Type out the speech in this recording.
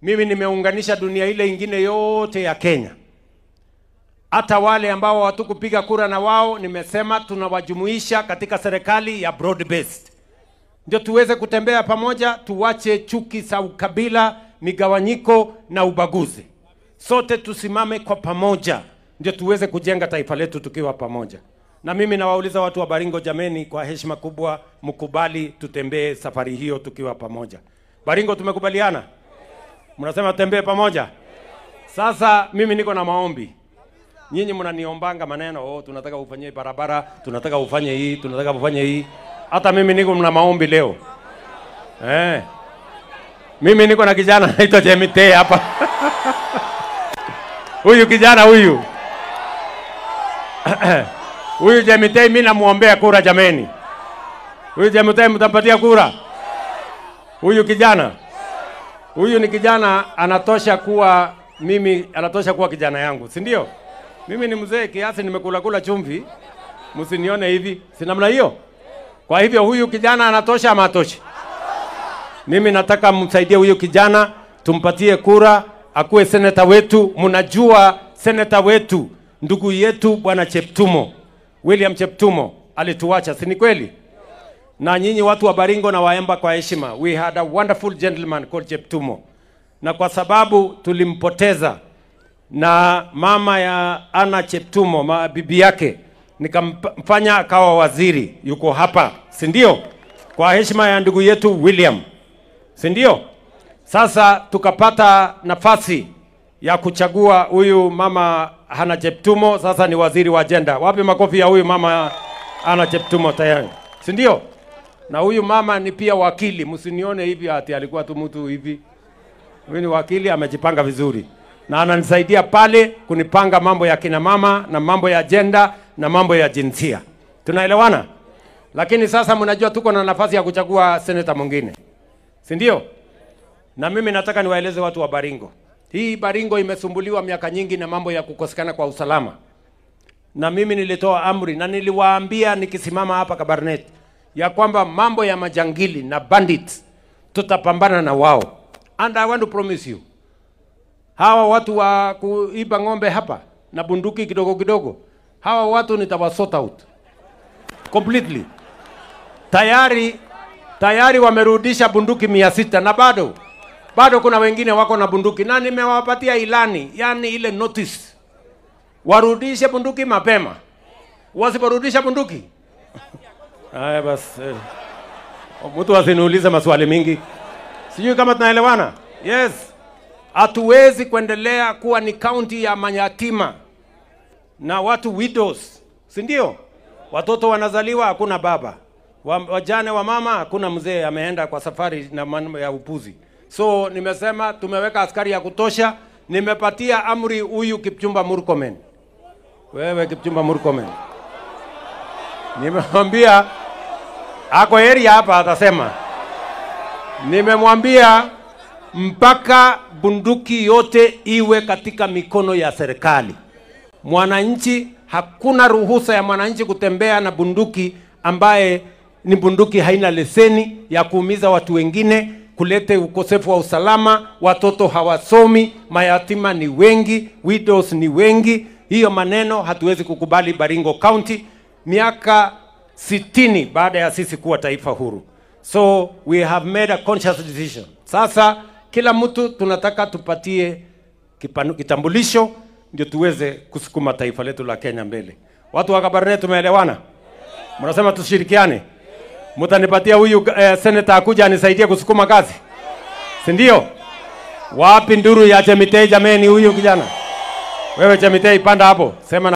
Mimi nimeunganisha dunia ile ingine yote ya Kenya. Hata wale ambao hatukupiga kura na wao, nimesema tunawajumuisha katika serikali ya broad based. Ndio tuweze kutembea pamoja, tuwache chuki za ukabila, migawanyiko na ubaguzi. Sote tusimame kwa pamoja, ndio tuweze kujenga taifa letu tukiwa pamoja. Na mimi nawauliza watu wa Baringo, jameni, kwa heshima kubwa, mkubali tutembee safari hiyo tukiwa pamoja. Baringo tumekubaliana? Mnasema tutembee pamoja? Sasa mimi niko na maombi. Nyinyi mnaniombanga maneno, oh, tunataka ufanye barabara, tunataka ufanye hii, tunataka ufanye hii. Hata mimi niko na maombi leo. Mimi niko na kijana anaitwa Chemitei hapa. Huyu kijana huyu. Huyu Chemitei mimi namuombea kura jameni. Huyu Chemitei mtampatia kura? Huyu kijana. Huyu ni kijana anatosha kuwa mimi, anatosha kuwa kijana yangu, si ndio? Mimi ni mzee kiasi, nimekula kula chumvi. Msinione hivi, si namna hiyo? Kwa hivyo huyu kijana anatosha ama hatoshi? Mimi nataka msaidie huyu kijana, tumpatie kura, akuwe seneta wetu. Mnajua seneta wetu, ndugu yetu Bwana Cheptumo, William Cheptumo alituacha, si ni kweli? Na nyinyi watu wa Baringo na waemba kwa heshima, we had a wonderful gentleman called Cheptumo. Na kwa sababu tulimpoteza na mama ya Anna Cheptumo, bibi yake, nikamfanya akawa waziri, yuko hapa, si ndio? Kwa heshima ya ndugu yetu William, si ndio? Sasa tukapata nafasi ya kuchagua huyu mama Anna Cheptumo, sasa ni waziri wa agenda. Wapi makofi ya huyu mama Anna Cheptumo tayari, si ndio? Na huyu mama ni pia wakili, msinione hivi ati alikuwa tu mtu hivi. Huyu ni wakili, amejipanga vizuri. Na ananisaidia pale kunipanga mambo ya kina mama na mambo ya agenda na mambo ya jinsia. Tunaelewana? Lakini sasa mnajua tuko na nafasi ya kuchagua seneta mwingine, si ndio? Na mimi nataka niwaeleze watu wa Baringo. Hii Baringo imesumbuliwa miaka nyingi na mambo ya kukosekana kwa usalama. Na mimi nilitoa amri na niliwaambia nikisimama hapa Kabarnet ya kwamba mambo ya majangili na bandits tutapambana na wao. And I want to promise you, hawa watu wa kuiba ng'ombe hapa na bunduki kidogo kidogo, hawa watu nitawasort out completely. Tayari wamerudisha bunduki 600 na bado kuna wengine wako na bunduki, na nimewapatia ilani, yani ile notice, warudishe bunduki mapema. Wasiporudisha bunduki, haya basi, mtu asiniulize maswali mingi. Sijui kama tunaelewana. Yes. Hatuwezi kuendelea kuwa ni county ya mayatima na watu widows, si ndio? Watoto wanazaliwa hakuna baba, wajane wa mama hakuna mzee, ameenda kwa safari na mambo ya upuzi. So nimesema tumeweka askari ya kutosha. Nimepatia amri huyu Kipchumba Murkomen. Wewe Kipchumba Murkomen, nimemwambia ako area hapa atasema. Nimemwambia mpaka bunduki yote iwe katika mikono ya serikali. Mwananchi, hakuna ruhusa ya mwananchi kutembea na bunduki ambaye ni bunduki haina leseni, ya kuumiza watu wengine, kulete ukosefu wa usalama, watoto hawasomi, mayatima ni wengi, widows ni wengi. Hiyo maneno hatuwezi kukubali Baringo County miaka 60 baada ya sisi kuwa taifa huru. So we have made a conscious decision. Sasa kila mtu tunataka tupatie kitambulisho ndio tuweze kusukuma taifa letu la Kenya mbele. Watu wa Kabarnet tumeelewana? Mnasema tushirikiane? Mtanipatia huyu senator akuja anisaidie kusukuma kazi? Si ndio? Wapi nduru ya Chemitei jameni huyu kijana? Wewe Chemitei panda hapo. Sema.